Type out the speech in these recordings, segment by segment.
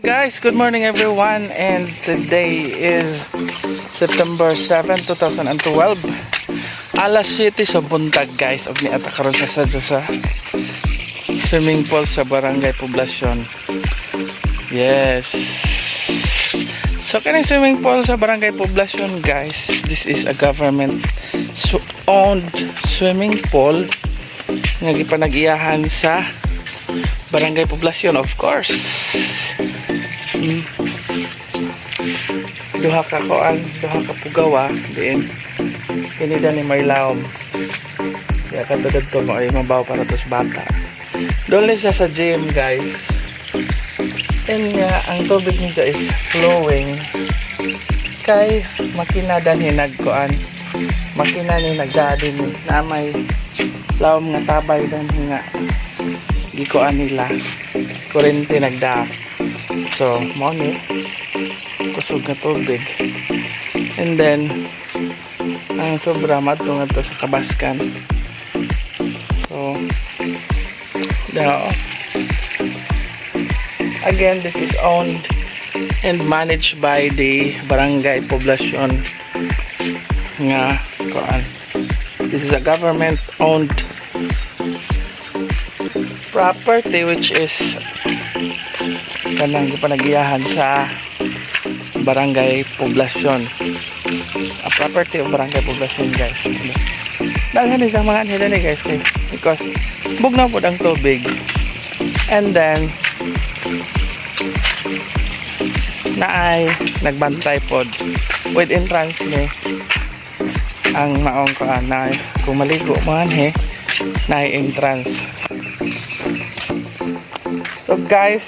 Guys, good morning everyone, and today is September 7, 2012. Alas 7 sa buntag, guys, og niata karon sa swimming pool sa Barangay Poblacion. Yes. So kaning swimming pool sa Barangay Poblacion, guys, this is a government owned swimming pool nga gipanag-iyahan sa Barangay Poblacion, of course. Duha ka kuan, duha ka pugawa diin. Kini ni may lawom. Kaya kadto to mo ay mabaw para to sa bata. Doon lang siya sa gym, guys. And nga, ang tubig niya is flowing. Kay makina danhi nagkuan. Makina ni nagdadi ni na may lawom nga tabay danhi nga gikuan nila. Kurente nagda. So, mo ni kusog nga tubig. And then ang sobra madto ngadto sa kabaskan. So, daw. Again, this is owned and managed by the Barangay Poblacion nga kuan. This is a government owned property which is kanang gipanagiyahan sa Barangay Poblacion. A property of Barangay Poblacion, guys. Daghan ni sa mga anhi ni, guys, kay because bugnaw pod ang tubig. And then naay nagbantay pod with entrance ni ang maong kuan na kung maligo mo anhi, naay entrance. So guys,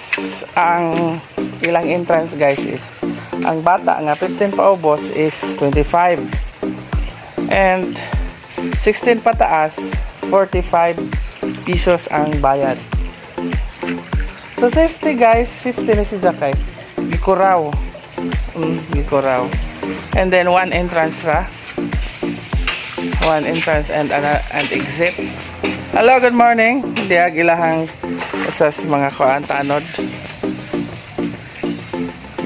ang ilang entrance, guys, is ang bata nga 15 paubos is 25 and 16 pataas, 45 pesos ang bayad. So safety, guys, safety na si Zakay. Gikuraw. Gikuraw. And then one entrance ra. One entrance and exit. Hello, good morning. Diag ilahang usa sa mga kuan tanod.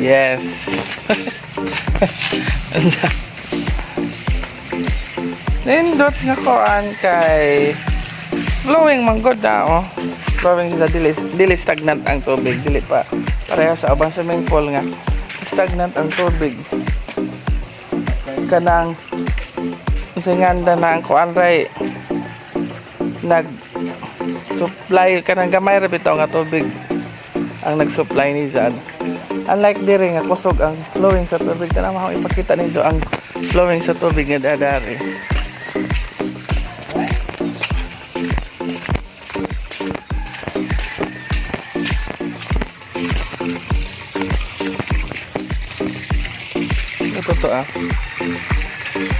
Yes. Nindot nga kuan kay flowing man gud na, oh. Flowing sa dili dili stagnant ang tubig, dili pa pareho sa ubang swimming pool nga stagnant ang tubig. Kanang singanda na ang kuan ray nag supply, kanang gamay ra bitaw nga tubig ang nag-supply ni Jan. Unlike diri nga kusog ang flowing sa tubig. Tanang ako ipakita ninyo ang flowing sa tubig nga dadari. Ito to ah.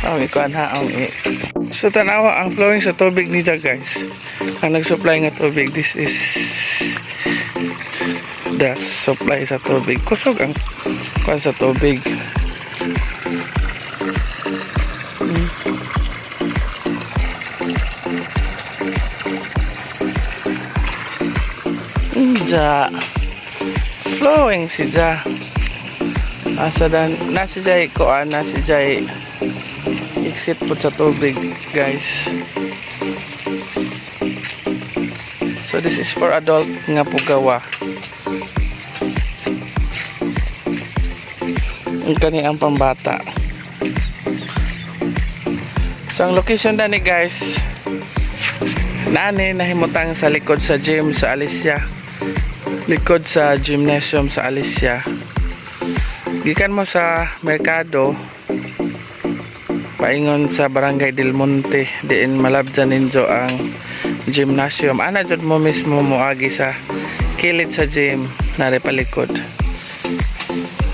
Ang ikuan ha ang i. So tanawa ang flowing sa tubig niya, guys. Ang nag-supply nga tubig, this is the supply sa tubig. Kusog ang kuan sa tubig. Ja. Flowing si Ja. Asa dan nasi jay kuan, nasi jay exit po sa tubig, guys. So this is for adult nga pugawa. Ang kani ang pambata. So ang location dani, guys, nani nahimutang sa likod sa gym sa Alicia. Likod sa gymnasium sa Alicia. Gikan mo sa merkado paingon sa Barangay Del Monte, diin malabjan ninyo ang gymnasium. Ana jud mo mismo moagi sa kilid sa gym nari palikod.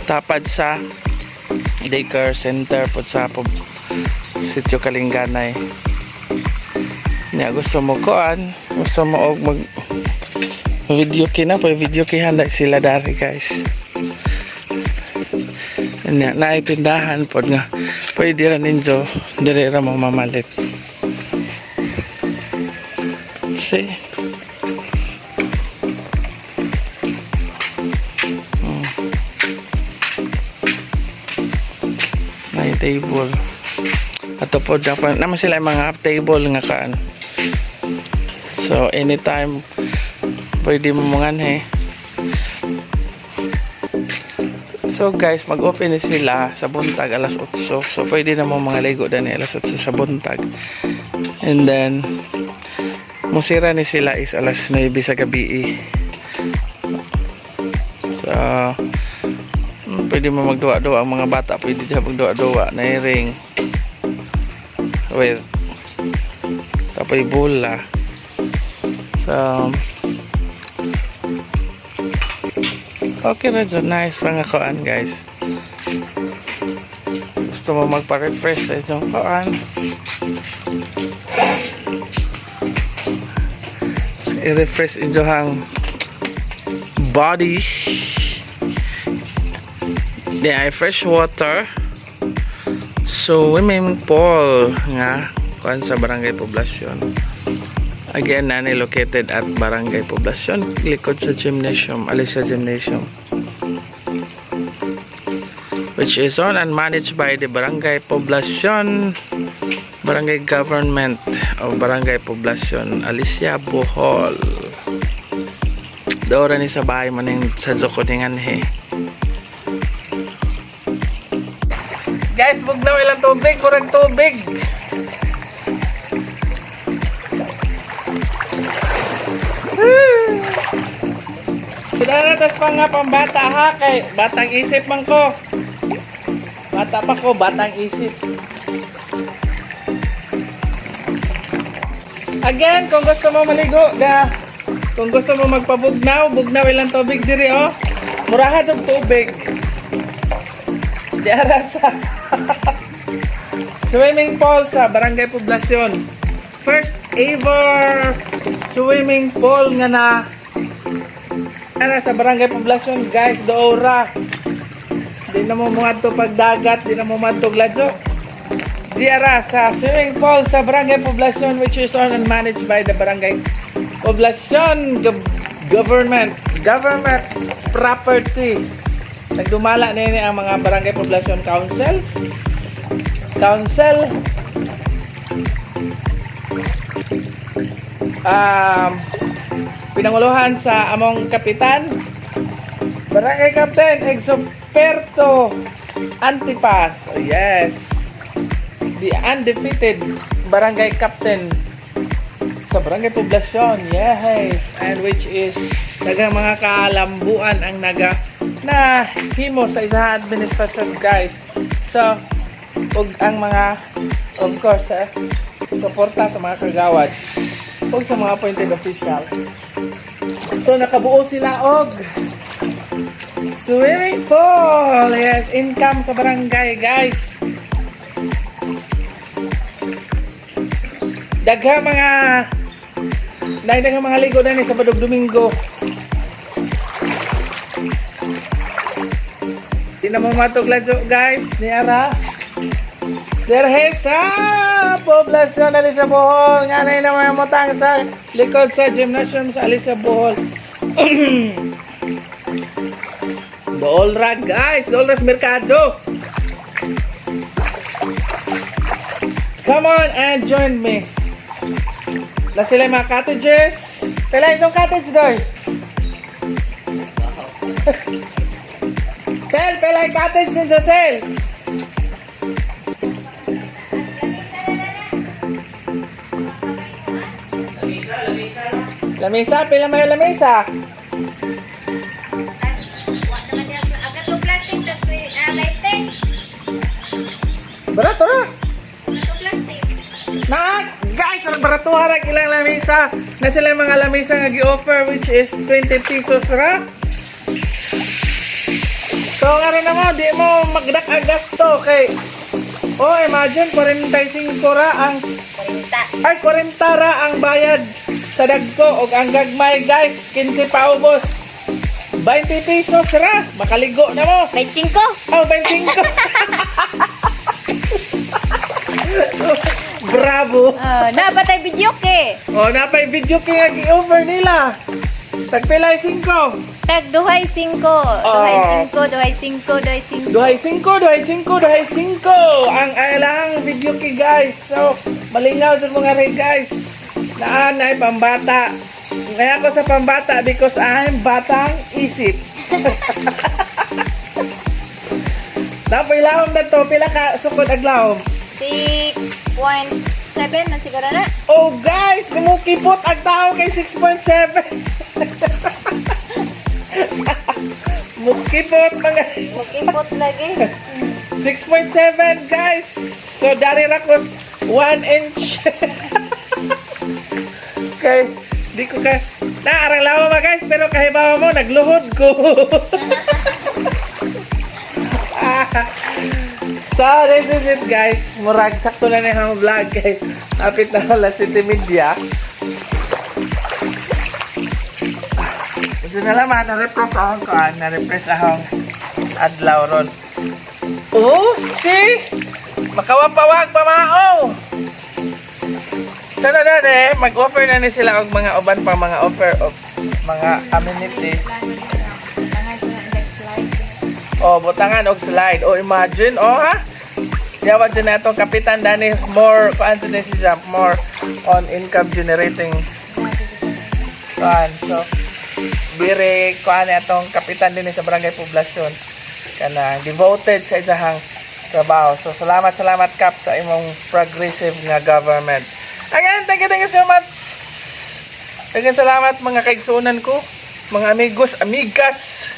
Tapad sa daycare center pod sa Sitio Kalinganay. Nya gusto mo kuan, gusto mo og mag video kina pa video kay handa sila dari, guys. Nya naay tindahan pod nga pwede ra ninyo diri ra mo mamalit. See? Table. Ato po dapat naman sila yung mga table nga kaan. So anytime pwede mo mga eh. So guys, mag-open ni sila sa buntag alas 8. So pwede na mo mga ligo dani alas 8 sa buntag. And then musira ni sila is alas 9 sa gabi. So pwede mo magduwa-duwa ang mga bata, pwede siya magduwa-duwa na ring with tapoy bola. So okay na dyan. Nice lang koan, guys. Gusto mo magpa-refresh sa itong koan. I-refresh inyong body. Di ay fresh water. Swimming pool nga kuan sa Barangay Poblacion. Again, nani located at Barangay Poblacion, likod sa gymnasium, Alicia Gymnasium. Which is owned and managed by the Barangay Poblacion, Barangay Government of Barangay Poblacion, Alicia, Bohol. Doora ni sa bahay maning sa Jokoningan he. Guys, bugnaw ilang tubig, kurang tubig. Pinaratas pa nga pambata ha, kay batang isip man ko. Bata pa ko, batang isip. Again, kung gusto mo maligo, da. Kung gusto mo magpabugnaw, bugnaw ilang tubig diri oh. Muraha jud tubig. Di ara sa swimming pool sa Barangay Poblacion. First ever swimming pool nga na ara sa Barangay Poblacion, guys, doora. Di na mo muadto pagdagat, di na mo muadto ladyo. Di ara sa swimming pool sa Barangay Poblacion, which is owned and managed by the Barangay Poblacion Government. Government property. Nagdumala na ang mga Barangay Poblacion Councils. Council. Pinanguluhan sa among kapitan, Barangay Captain Exoperto Antipas. Oh, yes. The undefeated Barangay Captain sa Barangay Poblacion. Yes. And which is daghang mga kalambuan ang naga na himo sa isa administrasyon, guys. So, ug ang mga, of course, suporta sa mga kagawad ug sa mga appointed officials. So nakabuo sila og swimming pool. Yes, income sa barangay, guys. Daghang mga dahil daghang mga ligo na ni Sabado, Domingo. Di na mo matugladyo, guys, ni ara. Derhe sa Poblacion, Alisa, Bohol. Nga na yung mga mutang sa likod sa gymnasium sa Alisa, Bohol. Dool ra, guys, dool ra sa merkado. Come on and join me. Na sila yung mga cottages. Kailan itong cottage, Doy? Sel, pela yung cottage ninyo, Sel. Lamisa, pila may lamisa. Wa naman niya agad to plastic tas lighting. Barato ra. Ato plastic. Na, guys, ang baratuha ra ilang lamisa. Na sila yung mga lamisa nga gi-offer, which is 20 pesos ra. So nga rin naman, di mo magdak ang gasto kay, oh, imagine 45 ra ang 40. ay 40 ra ang bayad sa dagko og ang gagmay, guys, 15 paubos. 20 pesos ra, makaligo na mo. 25. Oh, 25. Bravo. Na ba tay video ke? Oh, napay video kay nga gi-offer nila. Tagpilay 5. Tag duhay singko. Duhay Oh. singko, duhay singko, duhay singko. Duhay singko, duhay singko, duhay singko. Ang ilang video kay, guys. So, malingaw sa mga rin, guys. Naan ay pambata. Kaya ko sa pambata because I'm batang isip. Tapos ilawom na to, pila ka sukod aglawom? 6.7 na siguro na. Oh guys, lumukipot ang tao kay 6.7. Mukipot mga Mukipot lagi. 6.7, guys. So dari ra ko 1 inch. Okay, di ko ka na arang lawa ba, guys, pero kahibawa mo nagluhod ko. Ah. So this is it, guys. Murag sakto na ni ang vlog kay hapit na wala City Media. Ito na lang, na-refresh akong kuan, na-refresh akong adlaw ron. Oh, see? Makawapawag pamao. Sana na eh, mag-offer na ni sila og mga uban pang mga offer of mga amenities. Oh, butangan og slide. Oh, imagine, oh ha. Yawa din na itong kapitan dani more kuan din siya, more on income generating kuan. So, bire kuan na itong kapitan din sa Barangay Poblacion kana devoted sa isahang trabaho. So salamat, salamat, Kap, sa imong progressive nga government. Again, thank you so much. Thank you, salamat mga kaigsuonan ko, mga amigos, amigas.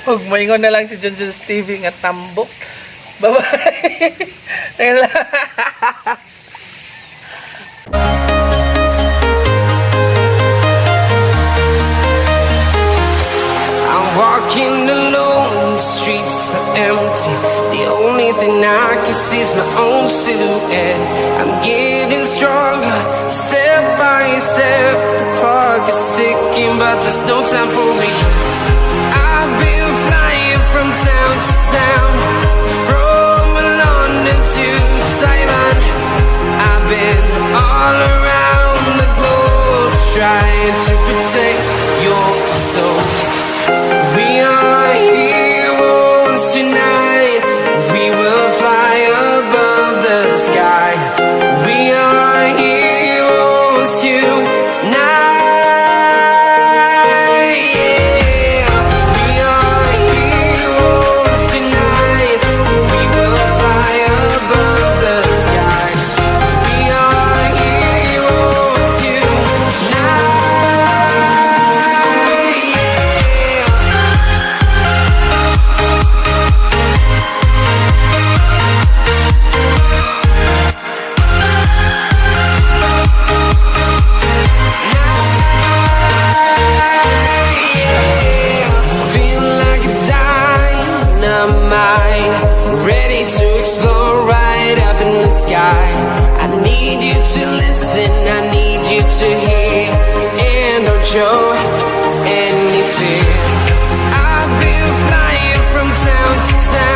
Huwag moingon na lang si Junjun TV nga tambok. Bye-bye. Thank you, salamat. I'm walking alone, the streets are empty. The only thing I can see is my own silhouette. I'm getting stronger, step by step. The clock is ticking, but there's no time for me. I've been flying from town to town, from London to Taiwan. I've been all around the globe trying to protect your soul. We are heroes tonight. We will fly above the sky. We are heroes tonight. Yeah. We are heroes tonight. We will fly above the sky. We are heroes tonight. Yeah. Feel like a dynamite, ready to explode right up in the sky. I need you to listen, I need you to hear, and don't show any fear. I've been flying from town to town.